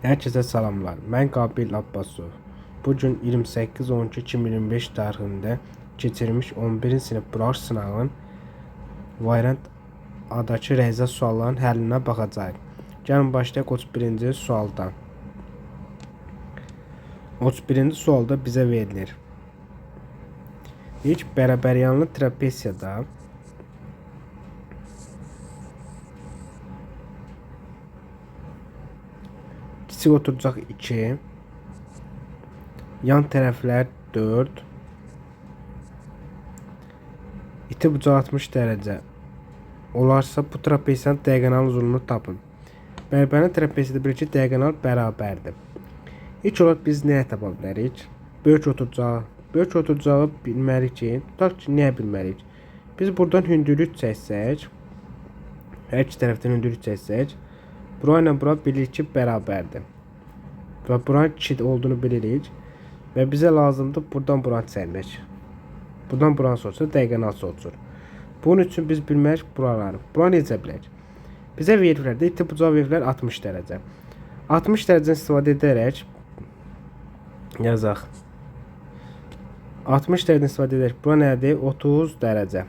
Hər kəsə salamlar. Mən Qabil Abbasov. Bu gün 28.12.2025 tarixində keçirilmiş 11-ci sinif buraxılış sınağının variant A-dakı rəzə suallarının həllinə baxacağıq. Gəlin başlayaq 31-ci sualdan. 31-ci sualda bizə verilir. Deyir ki, bərabəryanlı trapesiyada kiçik oturacaq 2, yan tərəflər 4, iti bucaq 60 dərəcə olarsa bu trapesiyanın diaqonal uzunluğunu tapın. Bərabəryanlı trapesiyada bilir ki, diaqonal bərabərdir. İlk olaraq biz nəyə tapa bilərik? Böyük oturcağı. Böyük oturcağı bilməliyik ki, tutaq ki, nəyə bilməliyik? Biz buradan hündürlük çəksək, hər iki tərəfdən hündürlük çəksək, bura ilə bura bilirik ki, bərabərdir. Və buranın 2 olduğunu bilirik. Və bizə lazımdır buradan buranı çəkmək. Buradan buranı soruşsa diaqonal soruşur. Bunun üçün biz bilməliyik buraları. Bura necə bilək? Bizə veriblər də iti bucaq veriblər 60 dərəcə. 60 dərəcədən istifadə edərək yazaq. 60 dərəcədən istifadə edərək bura nədir? 30 dərəcə.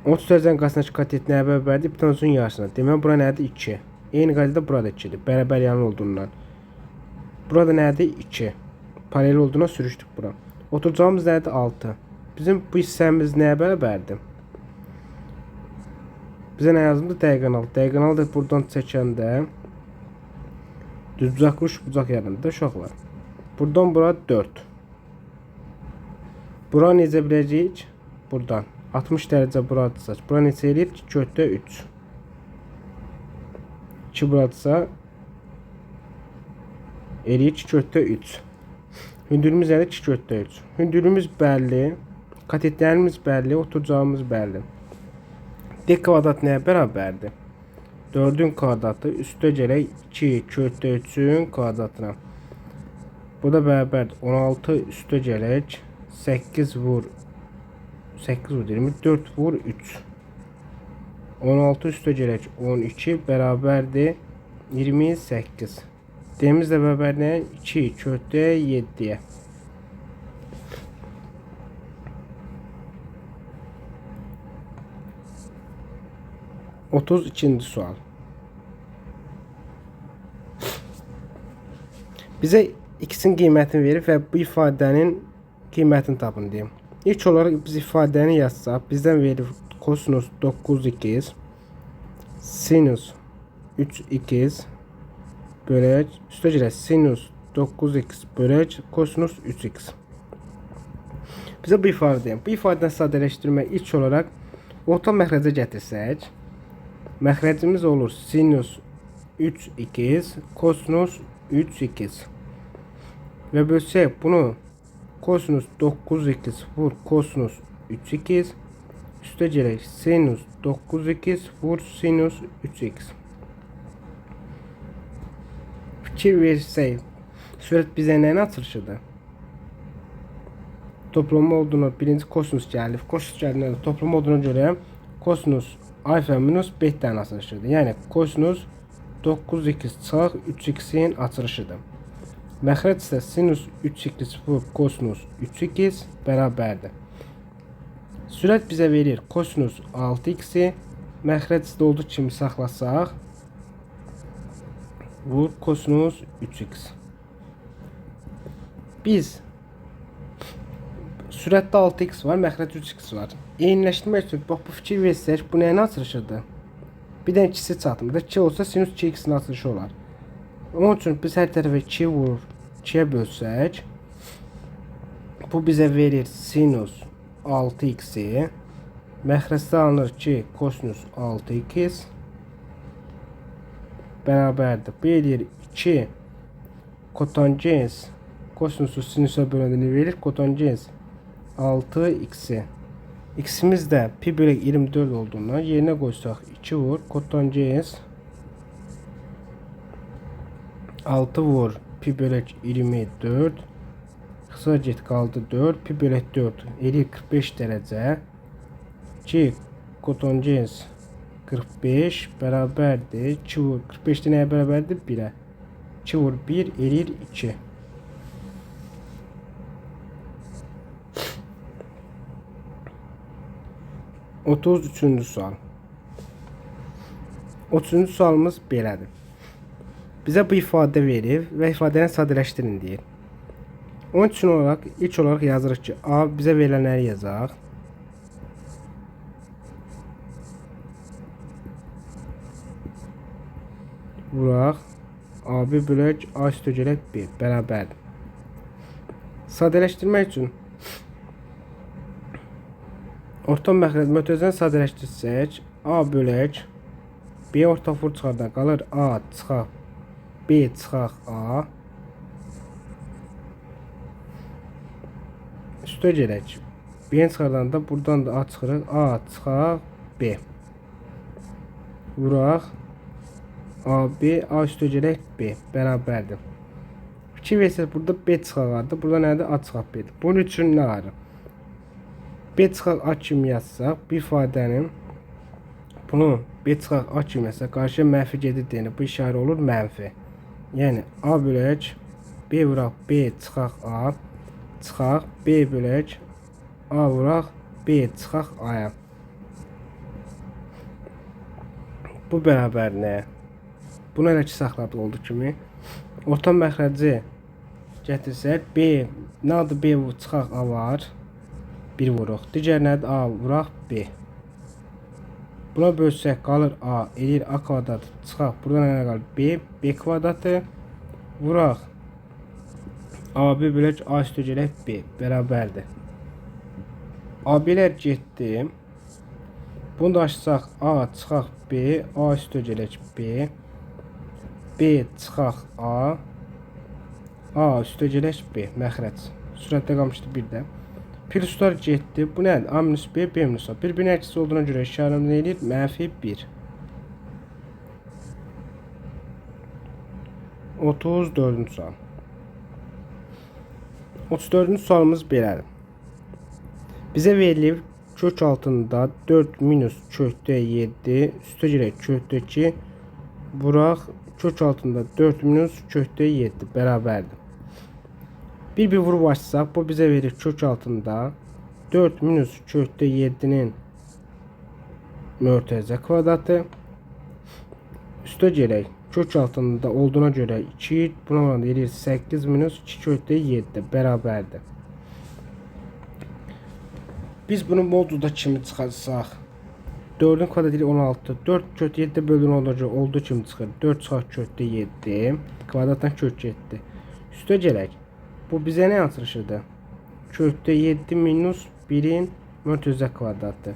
30 dərəcənin qarşısındakı katet nəyə bərabərdir? Hipotenusun yarısına. Deməli bura nədir? 2. Eyni qaydada burada 2-dir. Bərabər yanlı olduğundan. Burada nədir? 2. Paralel olduğuna sürüşdük bura. Oturacağımız nədir? 6. Bizim bu hissəmiz nəyə bərabərdir? Bizə nə lazımdır? Diaqonal. Diaqonal da buradan çəkəndə düzbucaqlı üçbucaq yaranır uşaqlar. Buradan bura 4. Bura necə biləcəyik? Buradan. 60 dərəcə buradırsa, bura neçə eləyir? 2 kökdə 3. 2 buradırsa eləyir 2 kökdə 3. Hündürlüyümüz nədir? 2 kökdə 3. Hündürlüyümüz bəlli, katetlərimiz bəlli, oturacağımız bəlli. D kvadrat nəyə bərabərdir? 4-ün kvadratı üstə gələk 2 kökdə 3-ün kvadratına. Bu da bərabərdir. 16 üstə gələk 8 vur 8 vur 24 vur 3. 16 üstə gələk 12 bərabərdir 28. D-miz də bərabər nəyə? 2 kökdə 7-yə. 32-ci sual. Bizə x-in qiymətini verir və bu ifadənin qiymətini tapın deyim. İlk olaraq biz ifadəni yazsaq, bizdən verir kosinus 9x sinus 3x bölək, üstə gələk sinus 9x bölək kosinus 3x. Bizə bu ifadə deyim. Bu ifadəni sadələşdirmək ilk olaraq orta məxrəcə gətirsək, məxrəcimiz olur sinus 3x kosinus 3x və bölsək bunu kosinus 9x vur kosinus 3x üstə gələk sinus 9x vur sinus 3x. Fikir versək, sürət bizə nəyin açılışıdır? Toplama olduğunu birinci kosinus gəlir. Kosinus gəldiyində toplama olduğuna görə kosinus alfa minus beta açılışıdır. Yəni kosinus 9x çıx 3x-in açılışıdır. Məxrəc isə sinus 3x vur kosinus 3x bərabərdir. Sürət bizə verir kosinus 6x-i, məxrəc isə olduğu kimi saxlasaq vur kosinus 3x. Biz sürətdə 6x var, məxrəc 3x var. Eyniləşdirmək üçün bax bu fikir versək, bu nəyin açılışıdır? Bir dənə ikisi çatmır. 2 olsa sinus 2x-in açılışı olar. Onun üçün biz hər tərəfə 2 vurur, 2-yə bölsək, bu bizə verir sinus 6x-i. Məxrəcdə alınır ki, kosinus 6x bərabərdir. Bu eləyir 2 kotangens kosinusu sinusa böləndə nə verir? Kotangens 6x-i. X-imiz də pi bölək 24 olduğundan yerinə qoysaq 2 vur kotangens 6 vur pi bölək 24 qısa get qaldı 4 pi bölək 4 eləyir 45 dərəcə 2 kotangens 45 bərabərdir. 2 vur 45-də nəyə bərabərdir? 1-ə. 2 vur 1 eləyir 2. 33-cü sual. 33-cü sualımız belədir. Bizə bu ifadə verib və ifadəni sadələşdirin deyir. Onun üçün olaraq ilk olaraq yazırıq ki, A bizə verilənləri yazaq. Vuraq AB bölək A üstəgələk B bərabərdir. Sadələşdirmək üçün orta məxrəc mötərizəni sadələşdirsək A bölək B orta vur çıxardan qalır A çıxaq B çıxaq A üstəgələk B-ni çıxardanda buradan da A çıxırıq. A çıxaq B vuraq AB A üstəgələk B bərabərdir. Fikir versəz burada B çıxaq A-dır. Burada nədir? A çıxaq B-dir. Bunun üçün nə arı? B çıxaq A kimi yazsaq, bu ifadənin bunu B çıxaq A kimi yazsaq, qarşıya mənfi gedir deyəni bu işarə olur mənfi. Yəni A bölək B vuraq B çıxaq A çıxaq B bölək A vuraq B çıxaq A-ya. Bu bərabər nə? Bunu elə ki saxladıq olduğu kimi. Orta məxrəci gətirsək B, nə adı B çıxaq A var. 1 vuruq. Digər nədir? A vuraq B. Buna bölsək qalır A, eləyir A kvadrat çıxaq. Burada nə qalır? B, B kvadratı vuraq. AB bölək A üstəgələk B bərabərdir. AB-lər getdi. Bunu da açsaq A çıxaq B, A üstəgələk B, B çıxaq A, A üstəgələk B məxrəc. Sürətdə qalmışdı bir də. Pluslar getdi. Bu nədir? A minus B, B minus A. Bir-birinin əksi olduğuna görə işarəmiz nə eləyir? Mənfi 1. 34-cü sual. 34-cü sualımız belədir. Bizə verilib kök altında 4 minus kökdə 7 üstəgələk kökdə 2 vuraq kök altında 4 minus kökdə 7 bərabərdir. Bir-bir vurub açsaq, bu bizə verir kök altında 4 minus kökdə 7-nin mötərizə kvadratı üstəgələk kök altında olduğuna görə 2, buna vuran eləyir 8 minus 2 kökdə 7 bərabərdir. Biz bunu modulda kimi çıxarsaq 4-ün kvadratı ilə 16, 4 kökdə 7 bölünür olduğuna görə olduğu kimi çıxır. 4 çıxaq kökdə 7, kvadratdan kök getdi. Üstəgələk bu bizə nə açılışıdır? Kökdə 7 minus 1-in mötərizə kvadratı.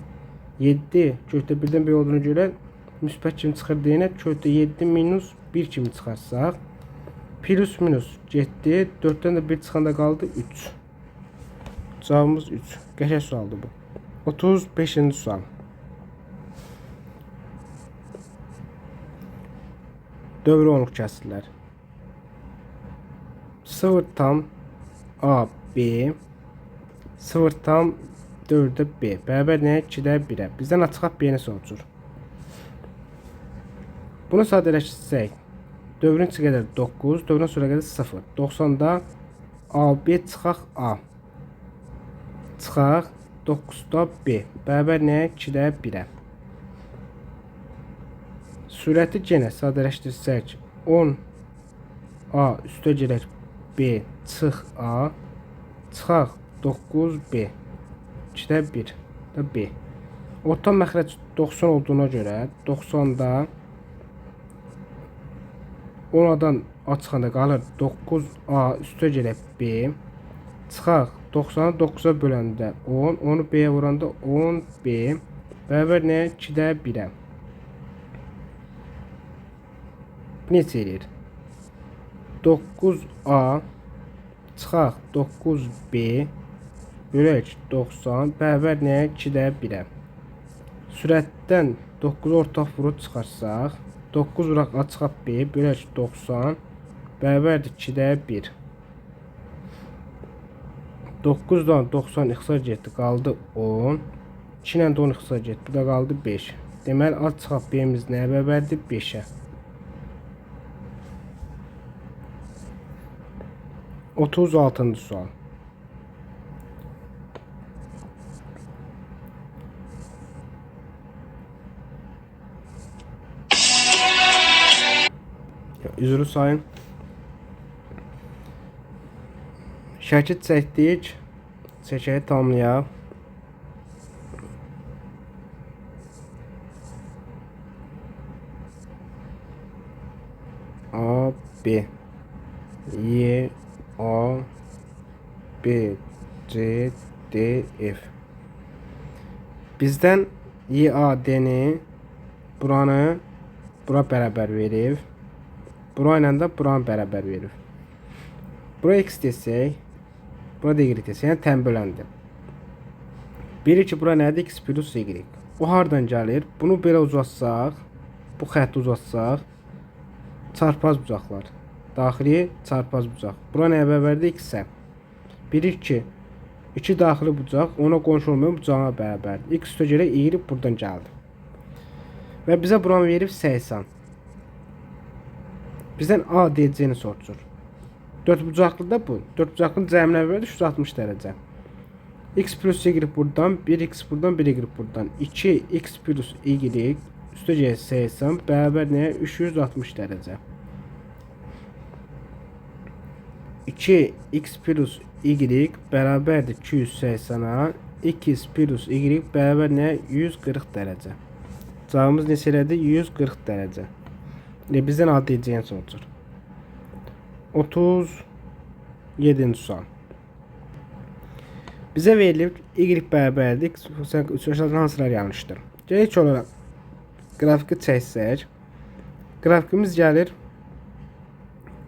7 kökdə 1-dən böyük olduğuna görə müsbət kimi çıxır deyənə kökdə 7 minus 1 kimi çıxarsaq plus minus getdi. 4-dən də 1 çıxanda qaldı 3. Cavabımız 3. Qəşəng sualdır bu. 35-ci sual. Dövrü onluq kəsirlər. 0 tam A, B 0 tam 4-də B bərabər nəyə? 2-də 1-ə. Bizdən açıq B-ni soruşur. Bunu sadələşdirsək, dövrün içi qədər 9, dövrün sonra qədər 0. 90-da AB çıxaq A. Çıxaq 9-da B. Bərabər nəyə? 2-də 1-ə. Sürəti yenə sadələşdirsək, 10 A üstəgələk B çıx A çıxaq 9B 2-də 1 də B. Orta məxrəc 90 olduğuna görə 90-da 10-dan A çıxanda qalır 9A üstəgələk B çıxaq 90-ı 9-a böləndə 10, 10-u B-yə vuranda 10B bərabər nəyə? 2-də 1-ə. Neçə eləyir? 9A çıxaq 9B bölək 90 bərabər nəyə? 2-də 1-ə. Sürətdən 9 ortaq vurub çıxarsaq 9 vuraq A çıxaq B bölək 90 bərabərdir 2-də 1. 9-dan 90 ixtisar getdi, qaldı 10. 2 ilə də 10 ixtisar getdi, bu da qaldı 5. Deməli, A çıxaq B-miz nəyə bərabərdir? 5-ə. 36-cı sual. Üzrü sayın. Şəkil çəkdik. Çəkəyi tamamlayaq. A, B, Y, A, B, C, D, F. Bizdən Y, A, D-ni buranı bura bərabər verib. Bura ilə də buranı bərabər verib. Bura X desək, bura da Y desək, yəni tən böləndir. Bilir ki, bura nədir? X plus Y. O hardan gəlir? Bunu belə uzatsaq, bu xətti uzatsaq, çarpaz bucaqlar. Daxili çarpaz bucaq. Bura nəyə bərabərdir? X-ə. Bilir ki, iki daxili bucaq ona qonşu olmayan bucağına bərabərdir. X üstə görə Y buradan gəldi. Və bizə buranı verib 80. Bizdən A, D, C-ni soruşur. 4 bucaqlı da bu. 4 bucaqlının cəminə bərabərdir 360 dərəcə. X plus Y buradan, 1x buradan, 1y buradan. 2x plus Y üstə gəlir 80 bərabər nəyə? 360 dərəcə. 2x plus Y bərabərdir 280-a. 2x plus Y bərabər nəyə? 140 dərəcə. Cavabımız neçə elədi? 140 dərəcə. Bizdən A, D, C-ni soruşur. 37-ci sual. Bizə verilib Y bərabərdir X, hansılar yanlışdır? İlk olaraq qrafiki çəksək, qrafikimiz gəlir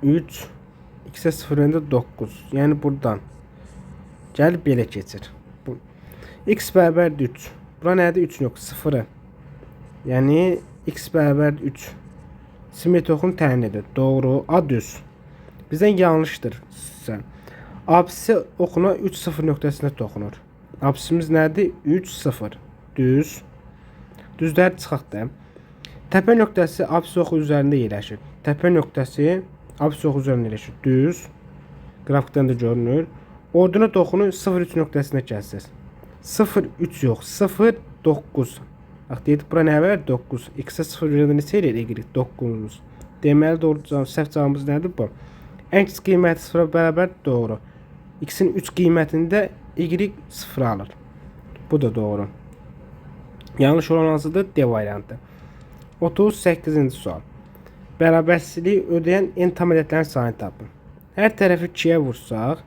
3, x-ə 0 verəndə 9. Yəni buradan gəlib belə keçir. Bu, x bərabərdir 3. Bura nədir? 3 yox, 0-ı. Yəni x bərabərdir 3. Simmetri oxunu təyin edir. Doğru. A düz. Bizdən yanlışdır. Absisi oxuna 3, 0 nöqtəsinə toxunur. Absisimiz nədir? 3, 0. Düz. Düzlər çıxaq da. Təpə nöqtəsi absis oxu üzərində yerləşir. Təpə nöqtəsi absis oxu üzərində yerləşir. Düz. Qrafikdən də görünür. Ordinat oxunu 0, 3 nöqtəsinə kəsir. 0, 3 yox. 0, 9. Bax, dedik, bura nə var? 9. X-ə 0 verəndə neçə eləyir? Y 9. Deməli, doğru cavab, səhv cavabımız nədir bu? Ən kiçik qiyməti 0-a bərabər doğru. X-in 3 qiymətində Y 0 alır. Bu da doğru. Yanlış olan hansıdır? D variantı. 38-ci sual. Bərabərsizliyi ödəyən n tam ədədlərin sayını tapın. Hər tərəfi 2-yə vursaq,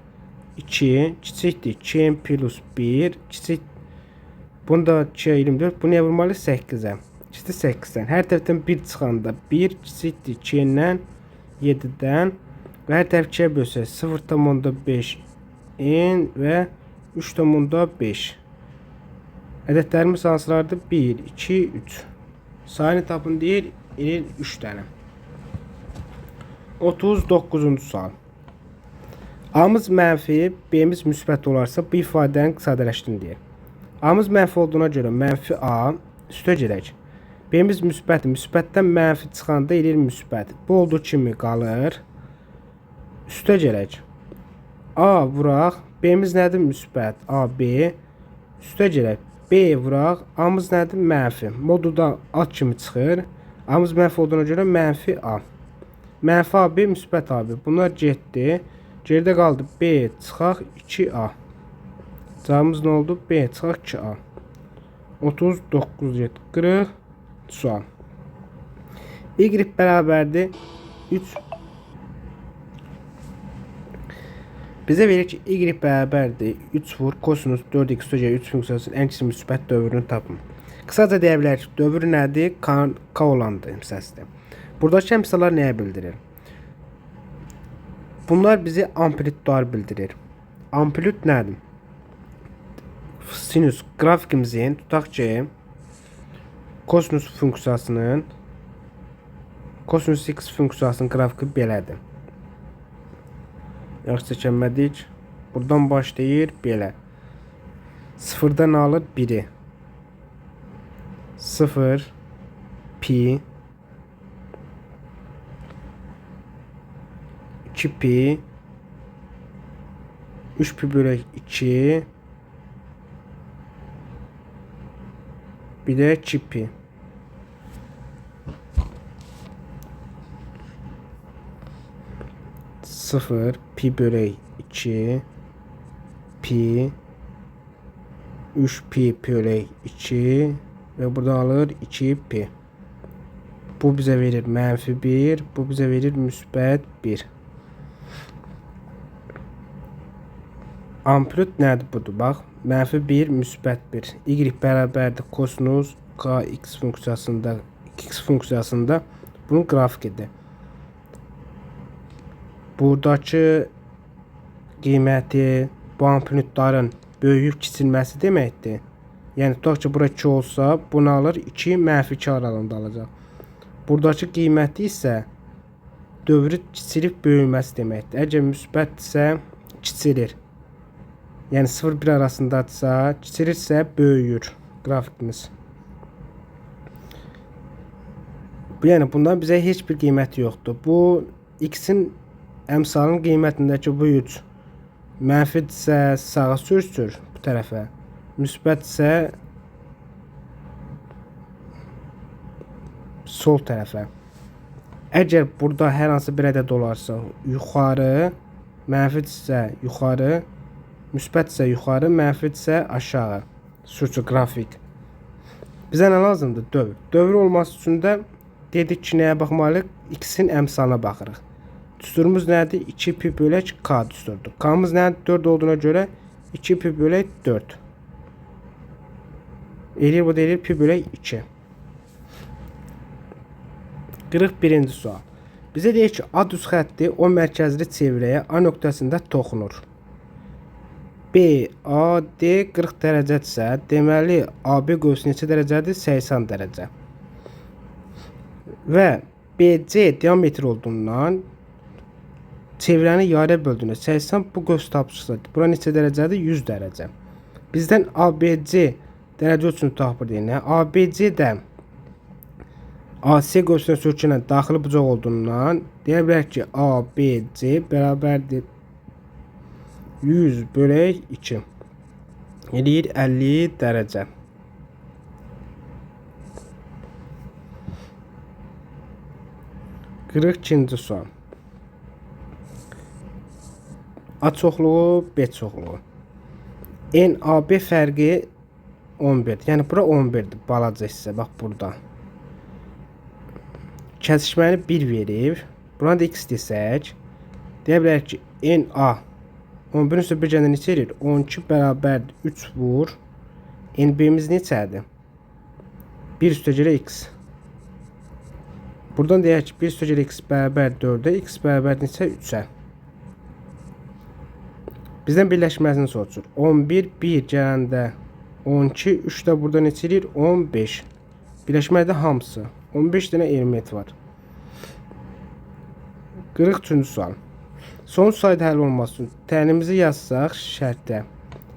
2 kiçikdir 2n plus 1 kiçik. Bunu da 2-yə 24. Bunu nəyə vurmalıyıq? 8-ə. Kiçikdir 8-dən. Hər tərəfdən 1 çıxanda 1 kiçikdir 2-dən 7-dən və hər tərəf 2-yə bölsək 0,5 n və 3,5. Ədədlərimiz hansılardır? 1, 2, 3. Sayını tapın deyir, eləyir 3 dənə. 39-cu sual. A-mız mənfi, B-miz müsbət olarsa bu ifadəni sadələşdirin deyir. A-mız mənfi olduğuna görə mənfi A üstə gedək. B-miz müsbətdir. Müsbətdən mənfi çıxanda eləyir müsbət. Bu olduğu kimi qalır. Üstə gələk. A vuraq. B-miz nədir? Müsbət. A, B. Üstə gələk. B vuraq. A-mız nədir? Mənfi. Modulda A kimi çıxır. A-mız mənfi olduğuna görə mənfi A. Mənfi AB, müsbət AB. Bunlar getdi. Geridə qaldı B çıxaq 2A. Cavabımız nə oldu? B çıxaq 2A. 39, 7, 40 sual. Y bərabərdir 3. Bizə verir ki, Y bərabərdir 3 vur kosinus 4x üstə 3 funksiyasının ən kiçik müsbət dövrünü tapın. Qısaca deyə bilərik ki, dövr nədir? K, K olandır hissəsidir. Buradakı əmsallar nəyə bildirir? Bunlar bizi amplitudlar bildirir. Amplitud nədir? Sinüs qrafikimizin tutaq ki, kosinus funksiyasının kosinus x funksiyasının qrafiki belədir. Yaxşı çəkənmədik. Buradan başlayır belə. Sıfırdan alır 1-i. 0 Pi 2 pi 3 pi bölək 2 bir də 2 pi. 0 pi bölək 2 pi 3 pi bölək 2 və burada alır 2 pi. Bu bizə verir mənfi 1, bu bizə verir müsbət 1. Amplitude nədir budur? Bax, mənfi 1, müsbət 1. Y bərabərdir kosinus kx funksiyasında, x funksiyasında bunun qrafikidir. Buradakı qiyməti bu amplitudların böyüyüb kiçilməsi deməkdir. Yəni tutaq ki, bura 2 olsa, bunu alır 2 mənfi 2 aralığında alacaq. Buradakı qiyməti isə dövrü kiçilib böyüməsi deməkdir. Əgər müsbətdirsə kiçilir. Yəni 0-1 arasındadırsa, kiçilirsə böyüyür qrafikimiz. Yəni bundan bizə heç bir qiyməti yoxdur. Bu x-in əmsalın qiymətindəki bu 3 mənfidirsə sağa sürüşür bu tərəfə. Müsbətsə sol tərəfə. Əgər burada hər hansı bir ədəd olarsa yuxarı, mənfidirsə yuxarı, müsbətsə yuxarı, mənfidirsə aşağı sürüşür qrafik. Bizə nə lazımdır? Dövr. Dövr olması üçün də dedik ki, nəyə baxmalıyıq? X-in əmsalına baxırıq. Düsturumuz nədir? 2 pi bölək k düsturdur. K-mız nədir? 4 olduğuna görə 2 pi bölək 4. Eləyir, bu da eləyir pi bölək 2. 41-ci sual. Bizə deyir ki, A düz xətti o mərkəzli çevrəyə A nöqtəsində toxunur. B, A, D 40 dərəcədirsə, deməli AB qövsü neçə dərəcədir? 80 dərəcə. Və BC diametr olduğundan çevrəni yarıya böldüyündə 80 bu qövs tapışsa, bura neçə dərəcədir? 100 dərəcə. Bizdən ABC dərəcə ölçüsünü tapır deyinə, ABC də AC qövsünə sürtünən daxili bucaq olduğundan deyə bilərik ki, ABC bərabərdir 100 bölək 2. Eləyir 50 dərəcə. Qırx ikinci sual. A çoxluğu, B çoxluğu. NAB fərqi 11. Yəni bura 11-dir. Balaca hissə. Bax burada. Kəsişməni 1 verib. Buranı da x desək, deyə bilərik ki, NA 11-in üstə 1 gələndə neçə eləyir? 12 bərabərdir 3 vur. NB-miz neçədir? 1 üstə gələ x. Buradan deyək ki, 1 üstə gələ x bərabər 4-ə, x bərabər neçə? 3-ə. Bizdən birləşməsini soruşur. 11, 1 gələndə 12, 3 də burada neçə eləyir? 15. Birləşmədə hamısı. 15 dənə element var. 43-cü sual. Son sayda həll olması üçün tənimizi yazsaq şərtdə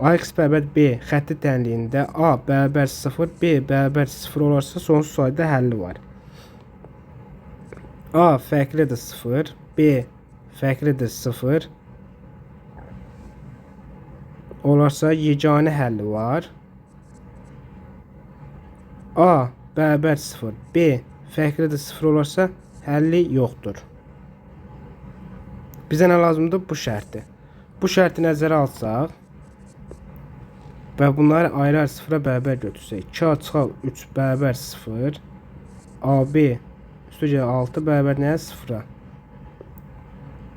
AX bərabər B xətti tənliyində A bərabər 0, B bərabər 0 olarsa sonsuz sayda həlli var. A fərqlidir 0, B fərqlidir 0 olarsa yeganə həlli var. A bərabər 0, B fərqlidir 0 olarsa həlli yoxdur. Bizə nə lazımdır? Bu şərti. Bu şərti nəzərə alsaq və bunları ayrı-ayrı sıfıra bərabər götürsək, 2A çıxaq 3 bərabər 0, AB üstə gəlir 6 bərabər nəyə? 0-a.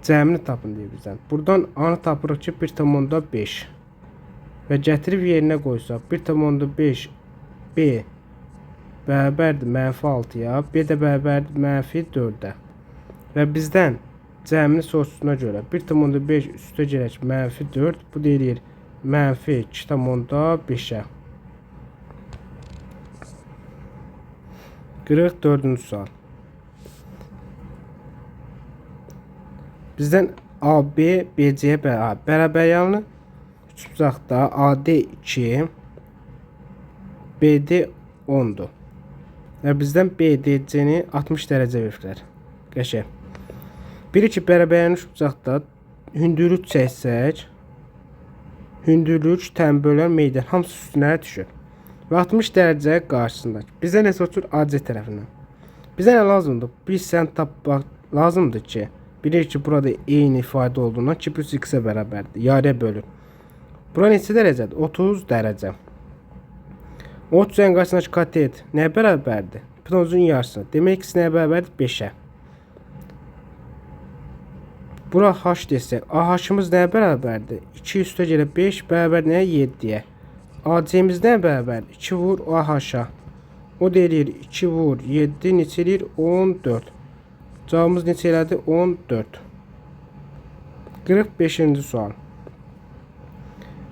Cəmini tapın deyir bizdən. Buradan A-nı tapırıq ki, 1,5 və gətirib yerinə qoysaq 1,5 B bərabərdir mənfi 6-ya, B də bərabərdir mənfi 4-ə. Və bizdən cəmini soruşduğuna görə 1,5 üstə gələk mənfi 4, bu da eləyir mənfi 2,5-ə. 44-cü sual. Bizdən AB BC-yə bərabər yanlı üçbucaqda AD 2, BD 10-dur. Və bizdən BDC-ni 60 dərəcə veriblər. Qəşəng. Biri ki, bərabərlənmiş bucaqda hündürlük çəksək, hündürlük, tənbölən meydan hamısı üstünə düşür. Və 60 dərəcə qarşısında. Bizə nə soruşur? AC tərəfindən. Bizə nə lazımdır? Bir hissəni tapmaq lazımdır ki, bilirik ki, burada eyni ifadə olduğundan 2 plus x-ə bərabərdir. Yarıya bölür. Bura neçə dərəcədir? 30 dərəcə. 30 dərəcənin qarşısındakı katet nəyə bərabərdir? Hipotenuzun yarısına. Demək x nəyə bərabərdir? 5-ə. Bura h desək, AH-ımız nəyə bərabərdir? 2 üstə gələ 5 bərabər nəyə? 7-yə. AC-miz nəyə bərabərdir? 2 vur AH-a. O da eləyir 2 vur 7 neçə eləyir? 14. Cavabımız neçə elədi? 14. 45-ci sual.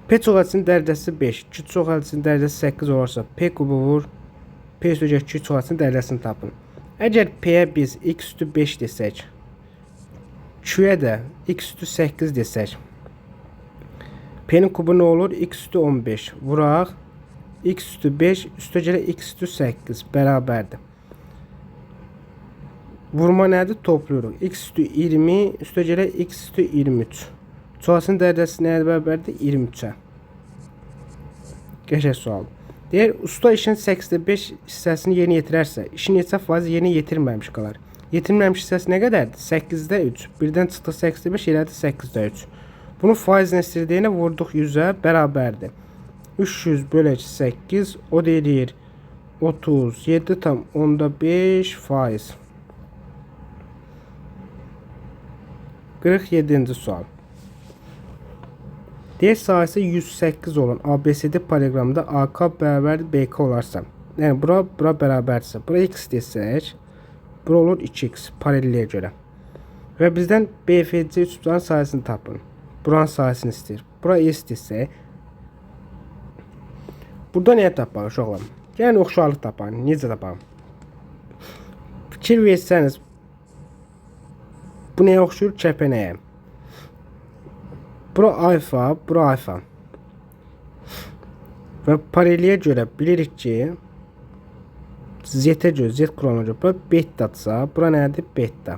P çox hədisinin dərəcəsi 5, Q çox hədisinin dərəcəsi 8 olarsa, P kubu vur, P üstə gəl Q çox hədisinin dərəcəsini tapın. Əgər P-yə biz x üstü 5 desək, Q-yə də x üstü 8 desək, P-nin kubu nə olur? X üstü 15. Vuraq, x üstü 5 üstə gələ x üstü 8 bərabərdir. Vurma nədir? Toplayırıq. X üstü 20 üstə gələ x üstü 23. Çoxasının dərəcəsi nəyə bərabərdir? 23-ə. Qəşəng sual. Deyir, usta işin 8-də 5 hissəsini yerinə yetirərsə, işin neçə faizi yerinə yetirməmiş qalar? Yetirməmiş hissəsi nə qədərdir? 8-də 3. Birdən çıxdı 8-də 5, elədi 8-də 3. Bunu faizlə istədiyinə vurduq 100-ə bərabərdir. 300 bölək 8, o da eləyir 37,5 faiz. 47-ci sual. Deyir, sahəsi 108 olan ABCD paralelogramında AK bərabərdir BK olarsa, yəni bura bərabərdirsə, bura x desək, bura olur 2x paralelliyə görə. Və bizdən BFC üçbucağın sahəsini tapın. Buranın sahəsini istəyir. Bura S desək, burada nəyə tapaq uşaqlar? Yəni oxşarlıq tapaq. Necə tapaq? Fikir versəniz, bu nəyə oxşuyur? Kəpənəyə. Bura alfa, bura alfa. Və paralelliyə görə bilirik ki, Z-ə görə, Z kuralına görə bura betadırsa, bura nədir? Beta.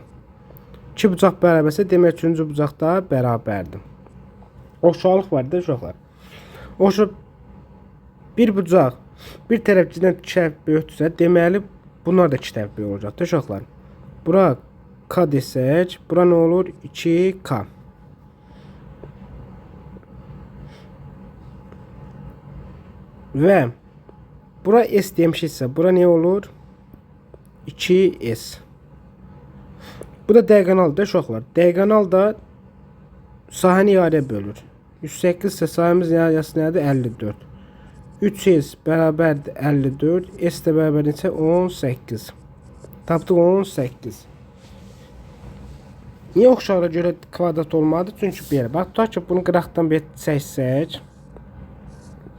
İki bucaq bərabərsə, demək üçüncü bucaq da bərabərdir. Oxşarlıq var da uşaqlar. Oxşar bir bucaq bir tərəfçidən iki tərəf böyükdürsə, deməli bunlar da iki tərəf böyük olacaqdır uşaqlar. Bura K desək, bura nə olur? 2K. Və bura S demişiksə, bura nə olur? 2S. Bu da diagonaldır uşaqlar. Diagonal da sahəni yarıya bölür. 108 isə sahəmiz yarısı nədir? 54. 3S bərabərdir 54. S də bərabər neçə? 18. Tapdıq 18. Niyə oxşarlığa görə kvadrat olmadı? Çünki belə. Bax, tutaq ki, bunu qıraqdan bir çəksək.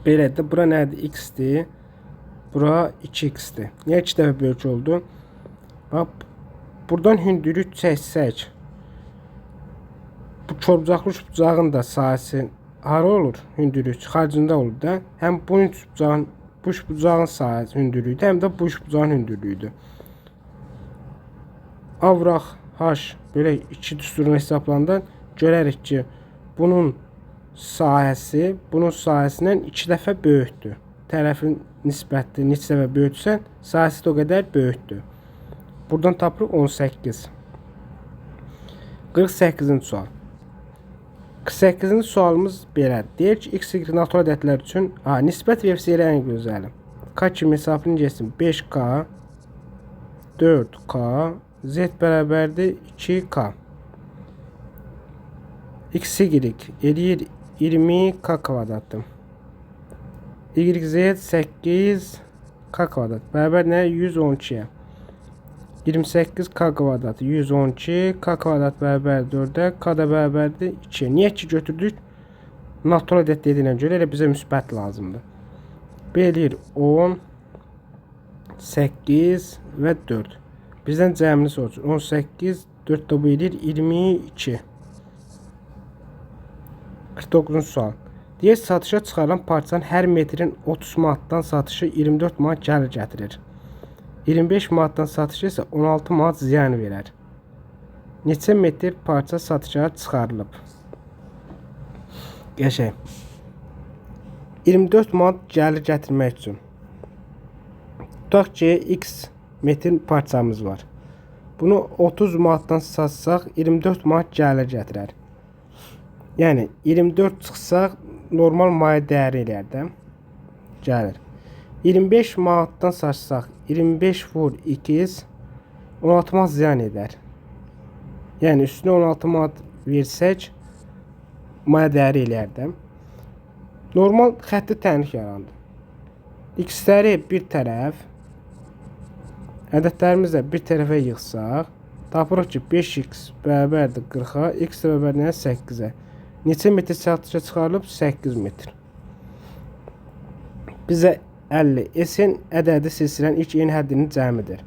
Belədir. Bura nədir? X-dir. Bura 2x-dir. Niyə 2 dəfə böyük oldu? Bax, buradan hündürlük çəksək. Bu korbucaqlı üçbucağın da sahəsi hara olur? Hündürlük xaricində olur da. Həm bu üçbucağın, bu üçbucağın sahəsi hündürlüyüdür, həm də bu üçbucağın hündürlüyüdür. A vuraq H belə iki düsturunu hesablananda görərik ki, bunun sahəsi bunun sahəsindən 2 dəfə böyükdür. Tərəfin nisbəti neçə dəfə böyükdürsə, sahəsi də o qədər böyükdür. Buradan tapırıq 18. 48-ci sual. 48-ci sualımız belədir. Deyir ki, x, y natural ədədlər üçün nisbət versiya ən gözəli. K kimi hesabını getsin. 5K 4K Z bərabərdir 2K. X, Y eləyir 20K kvadratdır. Y, Z 8K kvadrat. Bərabər nə? 112-yə. 28K kvadratı 112, K kvadrat bərabər 4-ə, K da bərabərdir 2-yə. Niyə 2 götürdük? Natural ədəd dediyinə görə elə bizə müsbət lazımdır. B eləyir 10, 8 və 4. Bizdən cəmini soruşur. 18, 4 də bu eləyir 22. 49-cu sual. Deyir, satışa çıxarılan parçanın hər metrin 30 manatdan satışı 24 manat gəlir gətirir. 25 manatdan satış isə 16 manat ziyan verər. Neçə metr parça satışa çıxarılıb? Qəşəng. 24 manat gəlir gətirmək üçün. Tutaq ki, x metr parçamız var. Bunu 30 manatdan satsaq 24 manat gəlir gətirər. Yəni 24 çıxsaq normal maya dəyəri eləyər də. Gəlir. 25 manatdan satsaq 25 vur x 16 manat ziyan edər. Yəni üstünə 16 manat versək maya dəyəri eləyər də. Normal xətti tənlik yarandı. X-ləri bir tərəf, ədədlərimizi də bir tərəfə yığsaq, tapırıq ki 5x bərabərdir 40-a, x bərabər nəyə? 8-ə. Neçə metr satışa çıxarılıb? 8 metr. Bizə 50. S-in ədədi silsilənin ilk eyni həddinin cəmidir.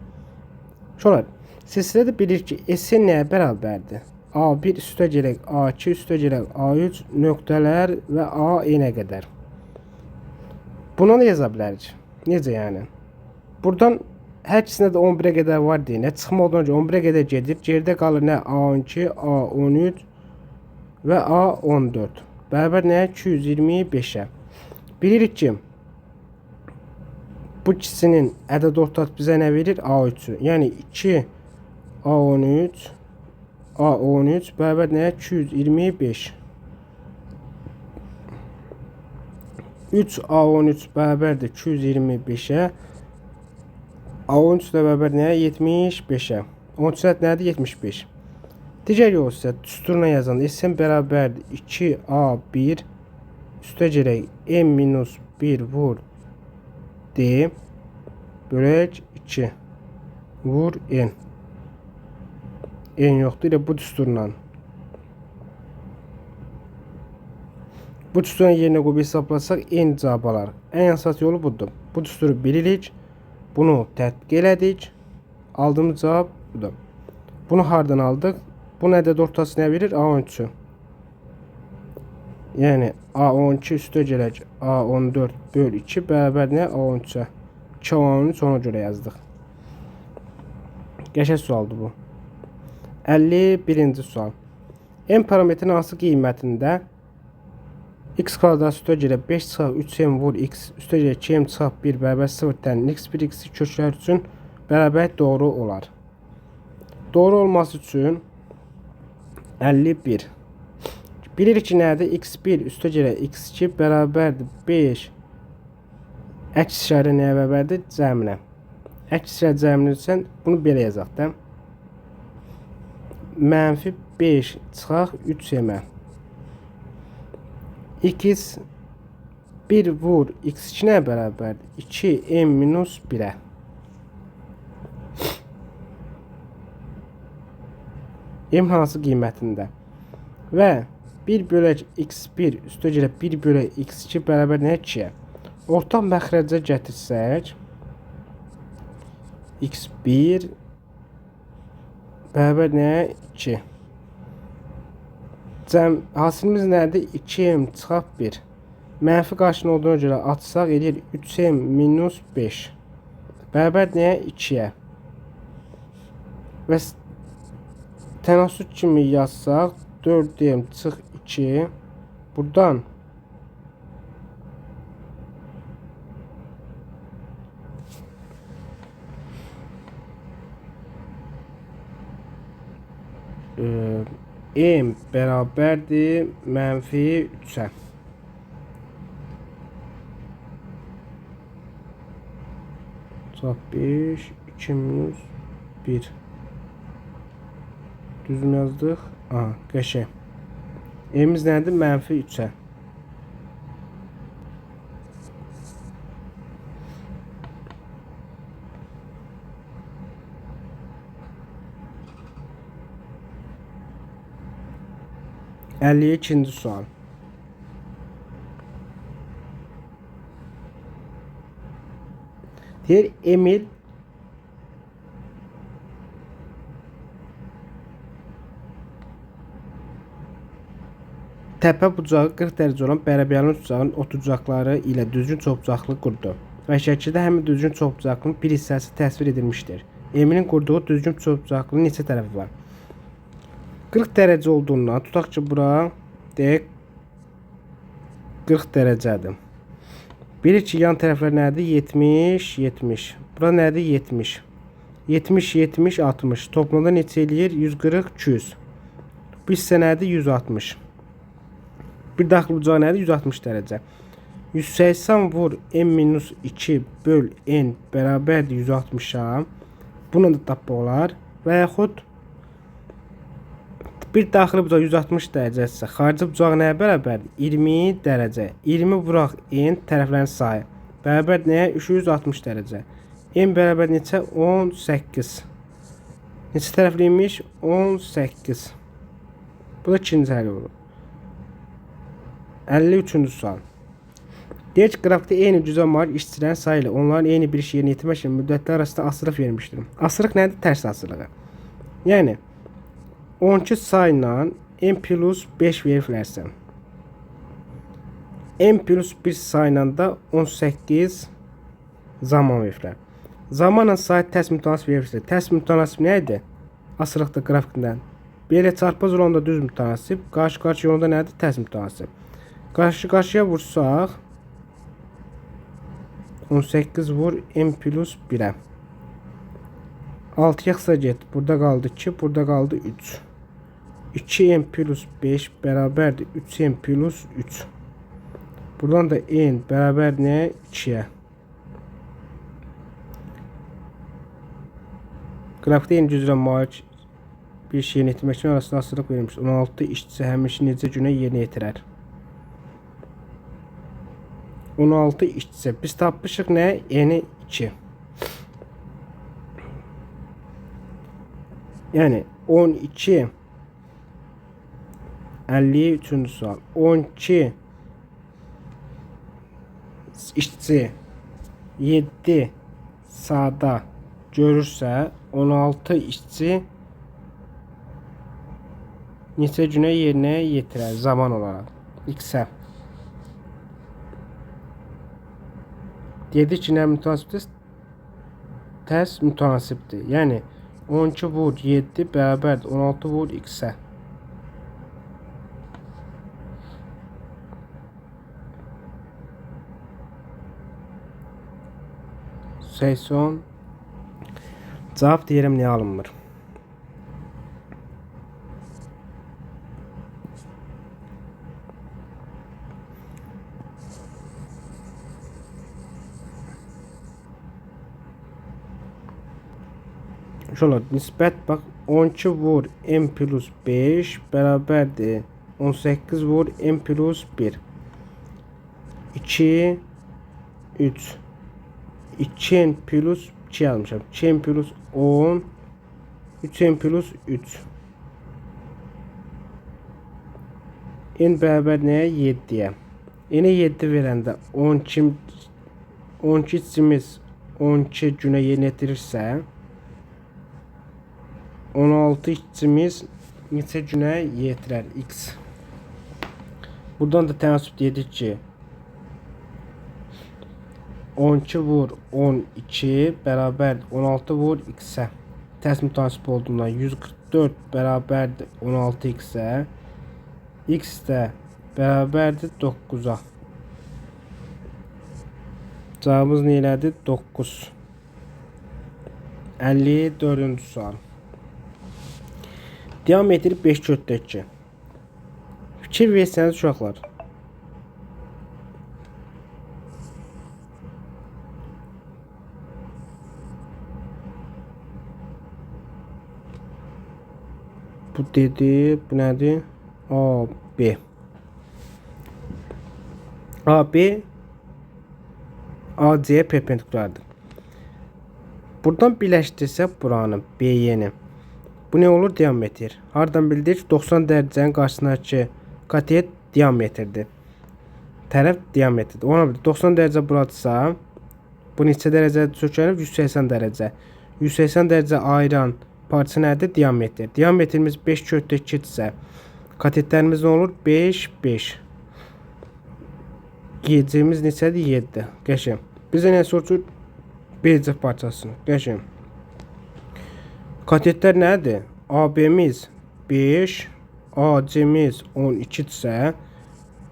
Uşaqlar, silsilədə bilirik ki, S-in nəyə bərabərdir? A1 üstə gələk A2 üstə gələk A3 nöqtələr və A enə qədər. Buna da yaza bilərik. Necə yəni? Buradan hər ikisinə də 11-ə qədər var deyinə. Çıxma olduğuna görə 11-ə qədər gedir. Geridə qalır nə? A12, A13 və A14. Bərabər nəyə? 225-ə. Bilirik ki, bu ikisinin ədəd ortası bizə nə verir? A3-ü. Yəni 2 A13 A13 bərabər nəyə? 225. 3 A13 bərabərdir 225-ə. A13 də bərabər nəyə? 75-ə. 13 ədəd nədir? 75. Digər yol isə düsturla yazanda SN bərabərdir 2A1 üstə gələk M minus 1 vur D bölək 2 vur N. N yoxdur. Elə bu düsturla. Bu düsturun yerinə qoyub hesablasaq N cavab alarıq. Ən asan yolu budur. Bu düsturu bilirik. Bunu tətbiq elədik. Aldığımız cavab budur. Bunu hardan aldıq? Bunun ədəd ortası nə verir? A13-ü. Yəni A12 üstə gələk A14 böl 2 bərabər nə? A13-ə. 2 A13 ona görə yazdıq. Qəşəng sualdır bu. 51-ci sual. M parametrinin hansı qiymətində x kvadrat üstə gələk 5 çıxaq 3m vur x üstə gələk 2m çıxaq 1 bərabər 0 tən x1 x2 köklər üçün bərabər doğru olar. Doğru olması üçün 51. Bilirik ki nədir? x1 üstə gələk x2 bərabərdir 5. Əks işarə nəyə bərabərdir? Cəminə. Əks işarə cəminə üçün bunu belə yazaq da. Mənfi 5 çıxaq 3m. X 1 vur x2 nəyə bərabərdir? 2m minus 1-ə. M hansı qiymətində? Və 1 bölək x1 üstə gələk 1 bölək x2 bərabər nəyə? 2-yə. Ortaq məxrəcə gətirsək x1 bərabər nəyə? 2. Cəm hasilimiz nədir? 2m çıxaq 1. Mənfi qarşını olduğuna görə atsaq eləyir 3m minus 5. Bərabər nəyə? 2-yə. Və tənasüb kimi yazsaq 4m çıx 2. Buradan M bərabərdir mənfi 3-ə. Cavab 5, 2 minus 1. Düz mü yazdıq? Aha, qəşəng. M-imiz nədir? Mənfi 3-ə. 52-ci sual. Deyir Emil təpə bucağı 40 dərəcə olan bərabərlik bucağının otucaqları ilə düzgün çoxbucaqlı qurdu. Və şəkildə həmin düzgün çoxbucaqlının bir hissəsi təsvir edilmişdir. Emilin qurduğu düzgün çoxbucaqlının neçə tərəfi var? 40 dərəcə olduğundan tutaq ki, bura deyək 40 dərəcədir. Bilir ki, yan tərəflər nədir? 70, 70. Bura nədir? 70. 70, 70, 60. Toplamda neçə eləyir? 140, 200. Bu hissə nədir? 160. Bir daxil bucağı nədir? 160 dərəcə. 180 vur n minus 2 böl n bərabərdir 160-a. Bununla da tapmaq olar. Və yaxud bir daxili bucaq 160 dərəcədirsə, xarici bucaq nəyə bərabərdir? 20 dərəcə. 20 vuraq n tərəflərin sayı. Bərabər nəyə? 360 dərəcə. N bərabər neçə? 18. Neçə tərəfliymiş? 18. Bu da ikinci həll olur. 53-cü sual. Deyir ki, qrafikdə eyni gücə malik işçilərin sayı ilə onların eyni bir iş yerinə yetirmək üçün müddətlər arasında asılılıq verilmişdir. Asılılıq nədir? Tərs asılılığı. Yəni 12 sayla n plus 5 veriblərsə, n plus 1 sayla da 18 zaman veriblər. Zamanla sayı tərs mütənasib veribsə, tərs mütənasib nə idi? Asılıqda qrafikdən. Belə çarpaz olanda düz mütənasib, qarşı-qarşıya olanda nədir? Tərs mütənasib. Qarşı-qarşıya vursaq 18 vur n plus 1-ə. 6-ya qısa get. Burada qaldı 2, burada qaldı 3. 2n plus 5 bərabərdir 3n plus 3. Buradan da n bərabər nəyə? 2-yə. Qrafikdə eyni güclə malik bir iş yerinə yetirmək üçün arasında asılılıq verilmiş. 16 işçi həmin işi neçə günə yerinə yetirər? 16 işçi. Biz tapmışıq nə? N-i 2. Yəni 12 53-cü sual. 12 işçi 7 saata görürsə 16 işçi neçə günə yerinə yetirər zaman olaraq? X-ə. Dedik ki, nə mütənasibdir? Tərs mütənasibdir. Yəni 12 vur 7 bərabərdir 16 vur X-ə. Səksən. Cavab deyirəm niyə alınmır? Şöyle nisbət bax 12 vur n plus 5 bərabərdir 18 vur n plus 1. 2 3 2n plus 2 yazmışam. 2n plus 10 3n plus 3. N bərabər nəyə? 7-yə. N-ə 7 verəndə 12 işçimiz 12 günə yerinə yetirirsə 16 işçimiz neçə günə yetirər? X. Buradan da tənasüb dedik ki 12 vur 12 bərabərdir 16 vur X-ə. Tərs mütənasib olduğundan 144 bərabərdir 16 X-ə. X də bərabərdir 9-a. Cavabımız nə elədi? 9. 54-cü sual. Diametri 5,2. Fikir versəniz uşaqlar. Bu dedi, bu nədir? A, B. A, B, AC perpendikulardır. Buradan birləşdirsək buranı, BY-ni. Bu nə olur? Diametr. Hardan bildik? 90 dərəcənin qarşısındakı katet diametrdir. Tərəf diametrdir. Ona bildik. 90 dərəcə buradırsa, bu neçə dərəcə sökənib? 180 dərəcə. 180 dərəcə ayıran parça nədir? Diametr. Diametrimiz 5 kökdə 2-dirsə, katetlərimiz nə olur? 5, 5. Yiyəcəyimiz neçədir? 7. Qəşəng. Bizə nə soruşur? BC parçasını. Qəşəng. Katetlər nədir? AB-miz 5, AC-miz 12-dirsə,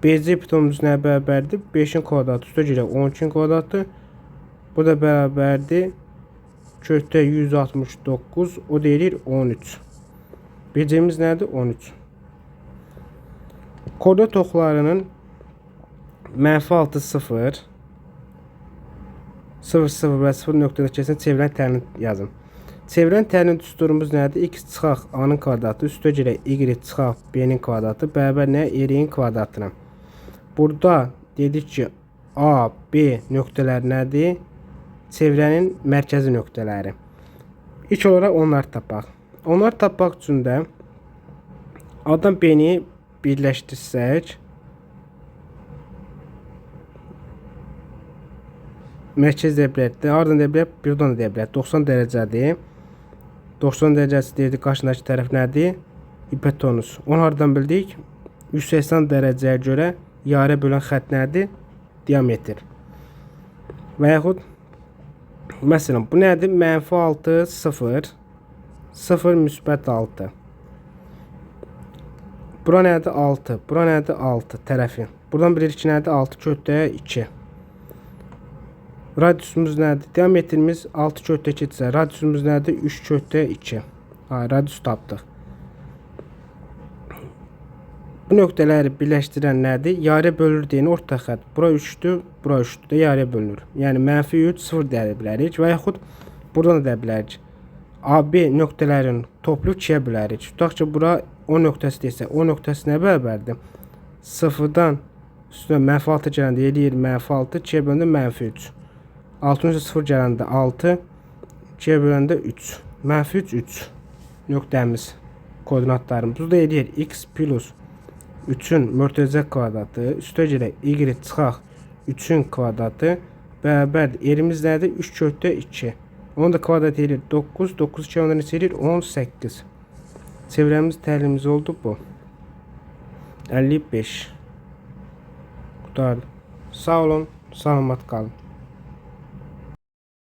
BC pitomumuz nə bərabərdir? 5-in kvadratı üstə gələk 12-in kvadratı. Bu da bərabərdir. Kökdə 169, o deyilir 13. BC-miz nədir? 13. Koordinat oxlarının mənfi 6, 0, 0, 0 və 0 nöqtədə kəsən çevirən tərini yazın. Çevirən tərin düsturumuz nədir? X çıxaq A-nın kvadratı, üstə gələk Y çıxaq B-nin kvadratı, bərabər nə? R-in kvadratına. Burada dedik ki, A, B nöqtələri nədir? Çevrənin mərkəzi nöqtələri. İlk olaraq onları tapaq. Onları tapmaq üçün də A-dan B-ni birləşdirsək, mərkəz deyə bilərik, hardan deyə bilərik, buradan da deyə bilərik. 90 dərəcədir. 90 dərəcəsi deyirdi, qarşındakı tərəf nədir? Hipotenuz. Onu hardan bildik? 180 dərəcəyə görə yarıya bölən xətt nədir? Diametr. Və yaxud, məsələn, bu nədir? Mənfi 6, 0, 0, müsbət 6. Bura nədir? 6. Bura nədir? 6 tərəfi. Buradan bilirik ki, nədir? 6 kökdə 2. Radiusumuz nədir? Diametrimiz 6 kökdə 2-dirsə, radiusumuz nədir? 3 kökdə 2. Ha, radius tapdıq. Bu nöqtələri birləşdirən nədir? Yarıya bölür deyən orta xətt. Bura 3-dür, bura 3-dür də yarıya bölünür. Yəni mənfi 3, 0 deyə bilərik və yaxud buradan da deyə bilərik. AB nöqtələrin toplu 2-yə bölərik. Tutaq ki, bura O nöqtəsi desə, O nöqtəsi nə bərabərdir? 0-dan üstünə mənfi 6 gələndə eləyir mənfi 6, 2-yə böləndə mənfi 3. 6-ın üstə 0 gələndə 6, 2-yə böləndə 3. Mənfi 3, 3 nöqtəmiz, koordinatlarımız. Bu da eləyir x plus 3-ün mörtəcə kvadratı, üstə gələk y çıxaq 3-ün kvadratı bərabərdir. Yerimiz nədir? 3 kökdə 2. Onu da kvadrat eləyir 9, 9 2 ondan neçə eləyir? 18. Çevrəmiz təhlilimiz oldu bu. 55. Qurtardı. Sağ olun, salamat qalın.